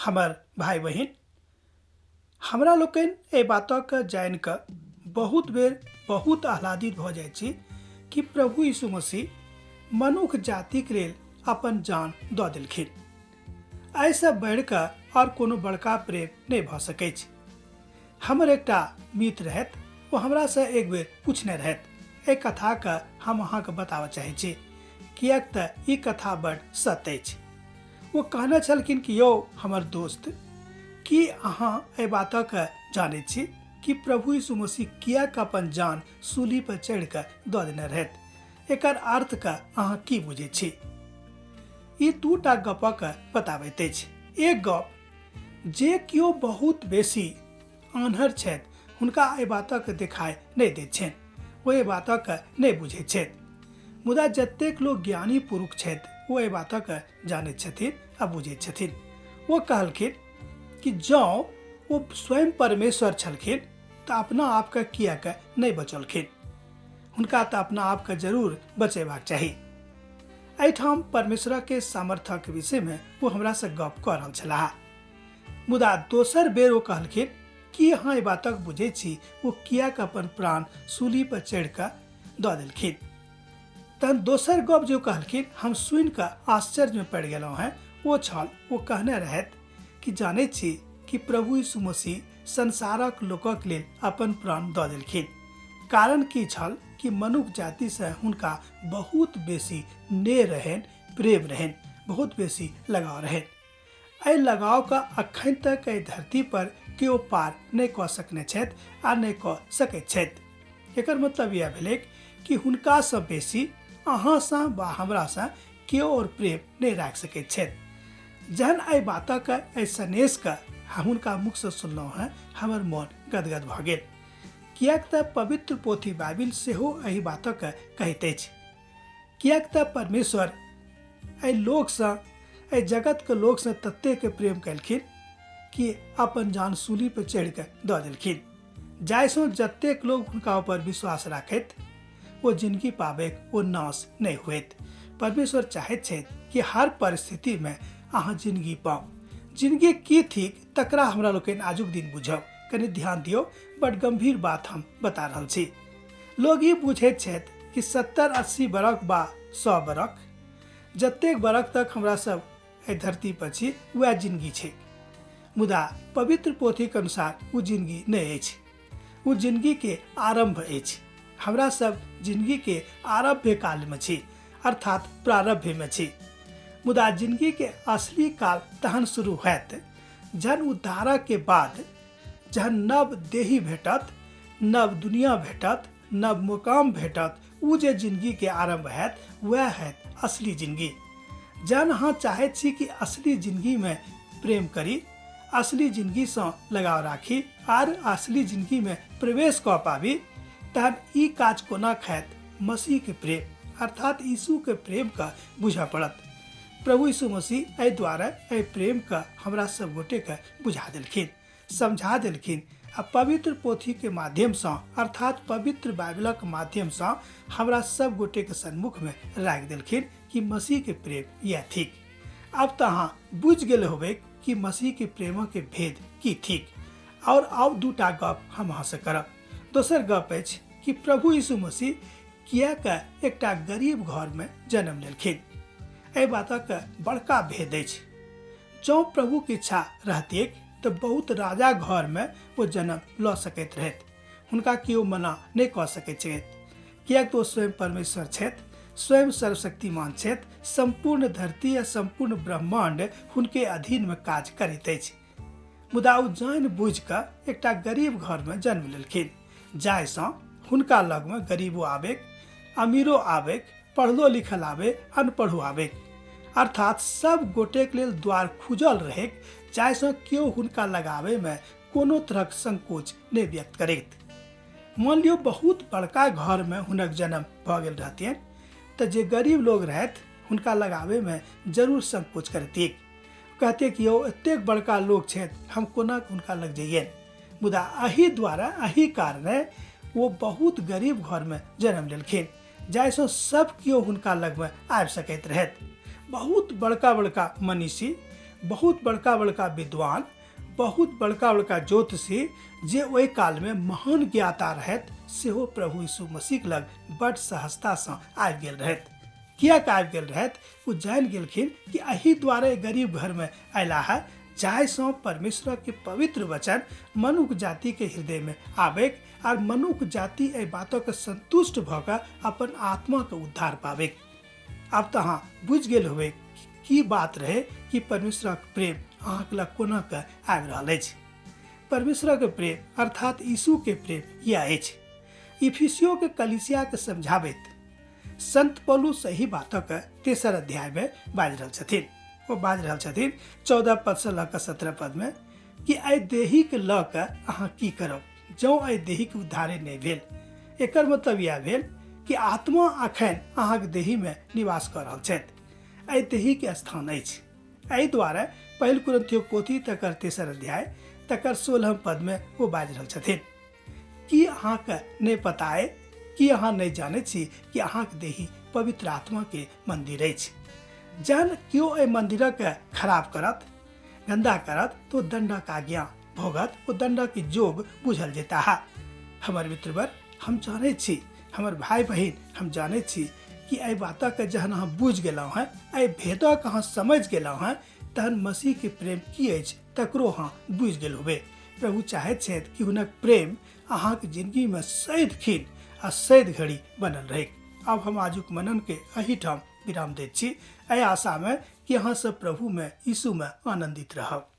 हमर भाय बहिन, हमरा लोकनि एहि बातके जानि कऽ बहुत बेर बहुत आह्लादित भऽ जाइ छी कि प्रभु यीशु मसीह मनुख जातिक लेल अपन जान दऽ देलखिन। एहिसँ बढ़ि कऽ आओर कोनो बड़का प्रेम नहि भऽ सकैछ। हमर एकटा मित्र रहथि, ओ हमरासँ एक बेर पूछने रहथि। एहि कथाके हम अहाँके बताबऽ चाहै छी, किएक तऽ ई कथा बड़ सत्य अछि। ओ कहने छलखिन कि यौ हमर दोस्त, की अहाँ एहि बातके जानैत छी कि प्रभु यीशु मसीह किएक अपन जान सूली पर चढ़ि कऽ दऽ देने रहथि? एकर अर्थके अहाँ की बुझैत छी? ई दूटा गपके बताबैत अछि। एक गप, जे केओ बहुत बेसी आन्हर छथि हुनका एहि बातक देखाइ नहि दैत छनि, ओ एहि बातक नहि बुझैत छथि। मुदा जतेक लोक ज्ञानी पुरुष छथि ओ एहि बातक जानैत छथिन आ बुझैत छथिन। ओ कहलखिन कि जँ ओ स्वयं परमेश्वर छलखिन तऽ अपना आपके किएक नहि बचौलखिन? हुनका तऽ अपना आपके जरूर बचेबाक चाही। एहिठाम परमेश्वरके सामर्थ्यके विषयमे ओ हमरासँ गप कऽ रहल छलाह। मुदा दोसर बेर ओ कहलखिन, की अहाँ एहि बातक बुझै छी ओ किएक अपन प्राण सूली पर चढ़ि कऽ दऽ देलखिन? तहन दोसर गप जे ओ कहलखिन हम सुनि कऽ आश्चर्यमे पड़ि गेलहुँ हेँ। ओ छल, ओ कहने रहथि कि जानै छी कि प्रभु यीशु मसीह संसारक लोकक लेल अपन प्राण दऽ देलखिन। कारण की छल कि मनुख जातिसँ हुनका बहुत बेसी नेह रहनि, प्रेम रहनि, बहुत बेसी लगाव रहनि। एहि लगावके अखन तक एहि धरती पर केओ पार नहि कऽ सकने छथि आ नहि कऽ सकैत छथि। एकर मतलब इएह भेलै कि हुनकासँ बेसी अहाँसँ वा हमरासँ केओ आओर प्रेम नहि राखि सकैत छथि। जहन एहि बातक, एहि सनेशके हम हुनका मुखसँ सुनलहुँ हेँ, हमर मोन गदगद भऽ गेल। किएक तऽ पवित्र पोथी बाइबिल सेहो एहि बातक कहैत अछि। किएक तऽ परमेश्वर एहि लोकसँ, एहि जगतके लोकसँ ततेक प्रेम केलखिन कि अपन जान सूली पर चढ़ि कऽ दऽ देलखिन, जाहिसँ जतेक लोक हुनका ऊपर विश्वास राखैत ओ जिंदगी पाबैक, ओ नाश नहि होइत। परमेश्वर चाहैत छथि कि हर परिस्थितिमे अहाँ जिंदगी पाउ। जिंदगी की थिक तकरा हमरा लोकनि आजुक दिन बुझब। कनि ध्यान दियौ, बड गंभीर बात हम बता रहल छी। लोग ई बुझैत छथि कि 70-80 बरख बा 100 बरख, जतेक बरख तक हमरा सब एहि धरती पर छी वएह जिंदगी छै। मुदा पवित्र पोथीके अनुसार ओ जिंदगी नहि अछि, ओ जिंदगीके आरम्भ अछि। हमरा सब जिंदगीके आरभ्य कालमे छी, अर्थात प्रारभ्यमे छी। मुदा जिंदगीके असली काल तहन शुरू होयत जहन उद्धारके बाद जहन नव देही भेटत, नव दुनिया भेटत, नव मुकाम भेटत, ओ जे जिंदगीके आरम्भ हैत वएह हैत असली जिंदगी। जहन अहाँ चाहैत छी कि असली जिंदगीमे प्रेम करी, असली जिंदगीसँ लगाव राखी आर असली जिंदगीमे प्रवेश कऽ पाबी, तहन ई काज कोना खायत? मसीहके प्रेम अर्थात यीशुके प्रेमके बुझऽ पड़त। प्रभु यीशु मसीह एहि द्वारा एहि प्रेमके हमरा सब गोटेके बुझा देलखिन, समझा देलखिन आ पवित्र पोथीके माध्यमसँ अर्थात पवित्र बाइबलक माध्यमसँ हमरा सब गोटेके सन्मुखमे राखि देलखिन कि मसीहके प्रेम यह थिक। अब तऽ अहाँ बुझि गेल होबै कि मसीहके प्रेमके भेद की थिक। और आब दूटा गप हम अहाँसँ करब। दोसर गप अछि कि प्रभु यीशु मसीह किएक एकटा गरीब घरमे जन्म लेलखिन। एहि बातक बड़का भेद अछि। जँ प्रभुके इच्छा रहतिऐक तऽ बहुत राजा घरमे ओ जन्म लऽ सकैत रहथि, हुनका केओ मना नहि कऽ सकैत छथि, किएक तऽ ओ स्वयं परमेश्वर छथि, स्वयं सर्वशक्तिमान छथि। सम्पूर्ण धरती आ सम्पूर्ण ब्रह्माण्ड हुनके अधीनमे काज करैत अछि। मुदा ओ जानि बुझि कऽ एकटा गरीब घरमे जन्म लेलखिन, जाहिसँ हुनका लगमे गरीबो आबैक, अमीरो आबैक, पढ़लो लिखल आबे, अनपढ़ो आबैक, अर्थात सब गोटेक लेल द्वार खुजल रहैक, जाहिसँ केओ हुनका लगाबैमे कोनो तरहक संकोच नहि व्यक्त करैत। मान लियौ बहुत बड़का घरमे हुनक जन्म भऽ गेल रहतियनि तऽ जे गरीब लोग रहथि हुनका लगाबैमे जरूर संकोच करतियै, कहतियै कि यौ एतेक बड़का लोक छथि, हम कोना हुनका लग जइयनि। मुदा एहि द्वारा, एहि कारणे ओ बहुत गरीब घरमे जन्म लेलखिन, जाहिसँ सब केओ हुनका लगमे आबि सकैत रहथि। बहुत बड़का बड़का मनीषी, बहुत बड़का बड़का विद्वान, बहुत बड़का बड़का ज्योतिषी जे ओहि कालमे महान ज्ञाता रहथि सेहो प्रभु यीशु मसीह लग बड सहजतासँ आबि गेल रहथि। किएक आबि गेल रहथि? ओ जानि गेलखिन कि एहि दुआरे गरीब घरमे अयलाह है जाहिसँ परमेश्वरके पवित्र वचन मनुख जातिके हृदयमे आबैक आर मनुख जाति एहि बातके संतुष्ट भऽ कऽ अपन आत्माके उद्धार पाबैक। आब तऽ अहाँ बुझि गेल होबै की बात रहै कि परमेश्वरक प्रेम अहाँके लग कोना कऽ आबि रहल अछि। परमेश्वरक प्रेम अर्थात यीशुके प्रेम इएह अछि। इफिसियोके कलीसियाके समझाबैत संत पौलुस एहि बातक तेसर अध्यायमे बाजि रहल छथिन। ओ बाजि रहल छथिन 14 पदसँ लऽ कऽ 17 पदमे कि एहि देहीके लऽ कऽ अहाँ की करब जँ एहि देहीके उद्धारे नहि भेल। एकर मतलब इएह भेल कि आत्मा अखन अहाँके देहीमे निवास कऽ रहल छथि, एहि देहीके स्थान अछि। एहि दुआरे पहिल कुरिन्थियो पोथी तकर तेसर अध्याय तकर 16 पदमे ओ बाजि रहल छथिन कि अहाँके नहि पता अइ, कि अहाँ नहि जानै छी कि अहाँके देही पवित्र आत्माके मन्दिर अछि। जहन केओ एहि मन्दिरक खराब करत, गन्दा करत, तो दण्डक आज्ञा भोगत, ओ दण्डक जोग बुझल जेताह। हमर मित्रवर, हम जानै छी, हमर भाइ बहिन, हम जानै छी कि एहि बातक जहन अहाँ बुझि गेलहुँ हेँ, एहि भेदक अहाँ समझि गेलहुँ हेँ, तहन मसीहके प्रेम की अछि तकरो अहाँ बुझि गेल होबै। प्रभु चाहैत छथि कि हुनक प्रेम अहाँके जिंदगीमे सैद खिन आ सैद घड़ी बनल रहै। आब हम आजुक मननके एहिठाम विराम दैत छी, एहि आशामे कि अहाँ सब प्रभुमे यीशुमे आनन्दित रहब।